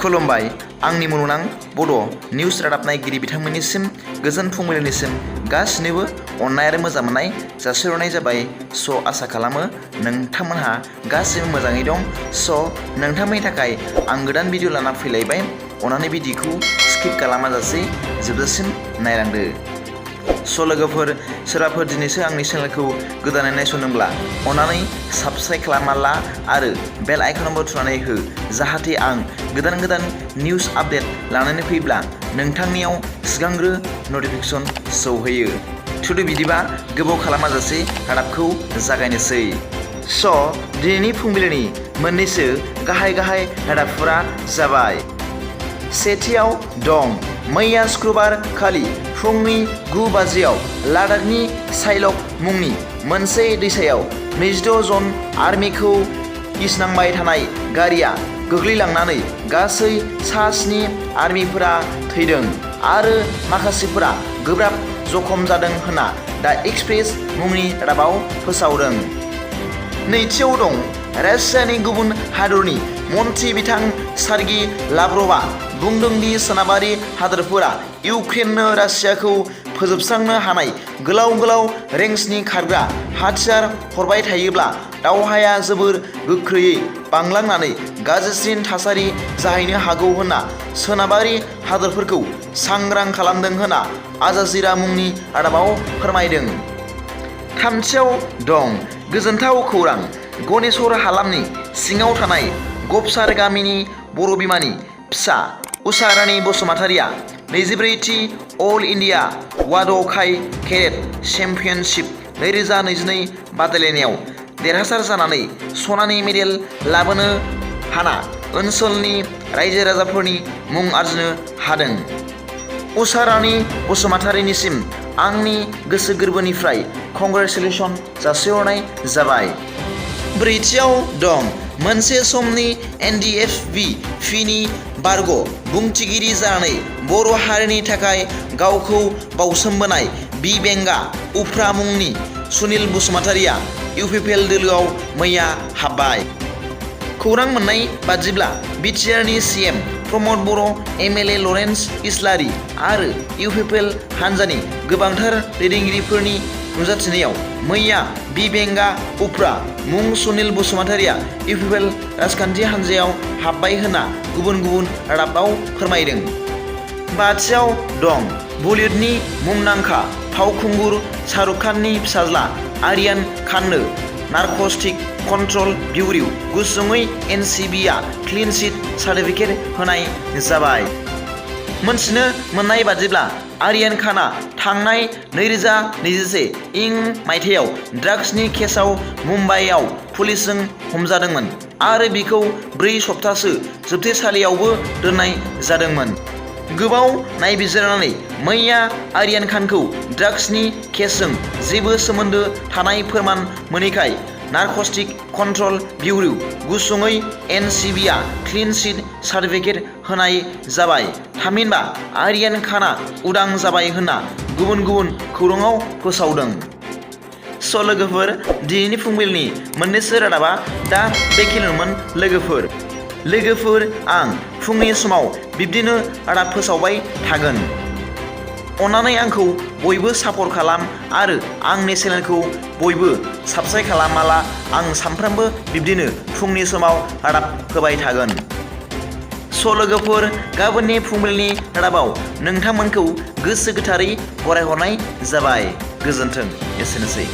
खुलुमबाय आंनि मुलुगनां बड' निउज रादाब नायगिरि बिथांमोननिसिम गोजोन फुंबिलिनिसिम गासिनोबो अननाय आरो मोजां मोननाय जासिहरनाय जाबाय। आसा खालामो नोंथांमोनहा गासिबो मोजाङै दं। नोंथांमोननि थाखाय आं गोदान भिडिअ लाना फैलायबाय। अन्नानै भिडिअखौ स्किप खालामाजासे जोबजासिम नायलांदो। लोगोफोर सोरबाफोर दिनैसो आंनि चेनेलखौ गोदानै नायसनदोंब्ला अन्नानै साबस्क्राइब खालामना ला आरो बेल आइकनबो थुनानै हो, जाहाथे आं गोदान निउज आपडेट लानानै फैब्ला नोंथांनियाव सिगांग्रो नटिफिकेसन सौहैयो। थुदो बिदिबा गोबाव खालामाजासे रादाबखौ जागायनोसै। दिनैनि फुंबिलिनि मोननैसो गाहाय रादाबफोरा जाबाय। सेथियाव दं मैया शुक्रबार खालि फुंनि 9 बाजियाव लादाखनि साइलक मुंनि मोनसे दैसायाव 26 जन आर्मिखौ गिसनांबाय थानाय गारिया गोग्लैलांनानै गासै 7 आर्मिफोरा थैदों आरो माखासेफोरा गोब्राब जखम जादों होनना दा एक्सप्रेस मुंनि रादाबाव फोसावदों। नैथियाव दं रासियानि गुबुन हादरनि मन्थ्रि बिथां सार्गि लाव्रभआ बुंदों दि सोनाबारि हादोरफोरा इउक्रेननो रासियाखौ फोजोबस्रांनो हानाय गोलाव रेन्जनि खारग्रा हाथियार हरबाय थायोब्ला दावहाया जोबोर गोख्रैयै बांलांनानै गाज्रिसिन थासारि जाहैनो हागौ होनना सोनाबारि हादोरफोरखौ सांग्रां खालामदों होनना आजाजिरा मुंनि रादाबाव फोरमायदों। थामथियाव दं गोजोनथाव खौरां। गनेश्वर हालामनि सिङाव थानाय गबसार गामिनि बर' बिमानि फिसा उषा रानी बसुमतारिया 24थि अल इन्डिया बड' HIIT केडेट चेम्पियनशिप 2022 बादायलायनायाव देरहासार जानानै सनानि मेडेल लाबोनो हाना ओनसोलनि रायजो राजाफोरनि मुं आर्जिनो हादों। उषा रानी बसुमतारिनिसिम आंनि गोसो गोरबोनिफ्राय कंग्रेचुलेसन जासिहरनाय जाबाय। ब्रैथियाव दं मोनसे समनि NDFBनि बारग' बुंथिगिरि जानानै बर' हारिनि थाखाय गावखौ बाउसोमबोनाय बिबेंगा उफ्रा मुंनि सुनिल बसुमतारिया UPPL दोलोआव मैया हाबबाय। खौरां मोननाय बादिब्ला बिटिआरनि CM प्रमद बर', MLA लरेन्स इस्लारि आरो UPPL हान्जानि गोबांथार दैदेनगिरिफोरनि नुजाथिनायाव मैया बिबेंगा उफ्रा मुं सुनिल बसुमतारिया UPPL राजखान्थि हान्जायाव हाबबाय होनना गुबुन रादाबाव फोरमायदों। बाथियाव दं बलिउडनि मुंदांखा फावखुंगुर शाहरुख खाननि फिसाज्ला आर्यान खाननो नार्क'टिक कन्ट्रल बिउर' गुसुङै NCBआ क्लिन चिट सार्टिफिकेट होनाय जाबाय। मोनथिनो मोननाय बादिब्ला आर्यान खानआ थांनाय 2021 मायथाइयाव ड्राग्सनि केसाव मुम्बाइआव पुलिसजों हमजादोंमोन आरो बिखौ 4 सप्ताहसो जोबथेसालियावबो दोननाय जादोंमोन। गोबाव नायबिजिरनानै मैया आर्यान खानखौ ड्राग्सनि केसजों जेबो सोमोन्दो थानाय फोरमान मोनैखाय नार्क'टिक कन्ट्रल बिउर' गुसुङै NCBआ क्लिन चिट सार्टिफिकेट होनाय जाबाय। थामहिनबा आर्यान खानआ उदां जाबाय होनना गुबुन खौराङाव फोसावदों। लोगोफोर दिनैनि फुंबिलिनि मोननैसो रादाबा दा बेखिनिमोन। लोगोफोर आं फुंनि समाव बिब्दिनो रादाब फोसावबाय थागोन। अन्नानै आंखौ बयबो सापर्ट खालाम आरो आंनि चेनेलखौ बयबो साबस्क्राइब खालामाला आं सानफ्रामबो बिब्दिनो फुंनि समाव रादाब होबाय थागोन। लोगोफोर गाबोननि फुंबिलिनि रादाबाव नोंथांमोनखौ गोसो गोथारै बरायहरनाय जाबाय। गोजोन्थों। एसेनोसै।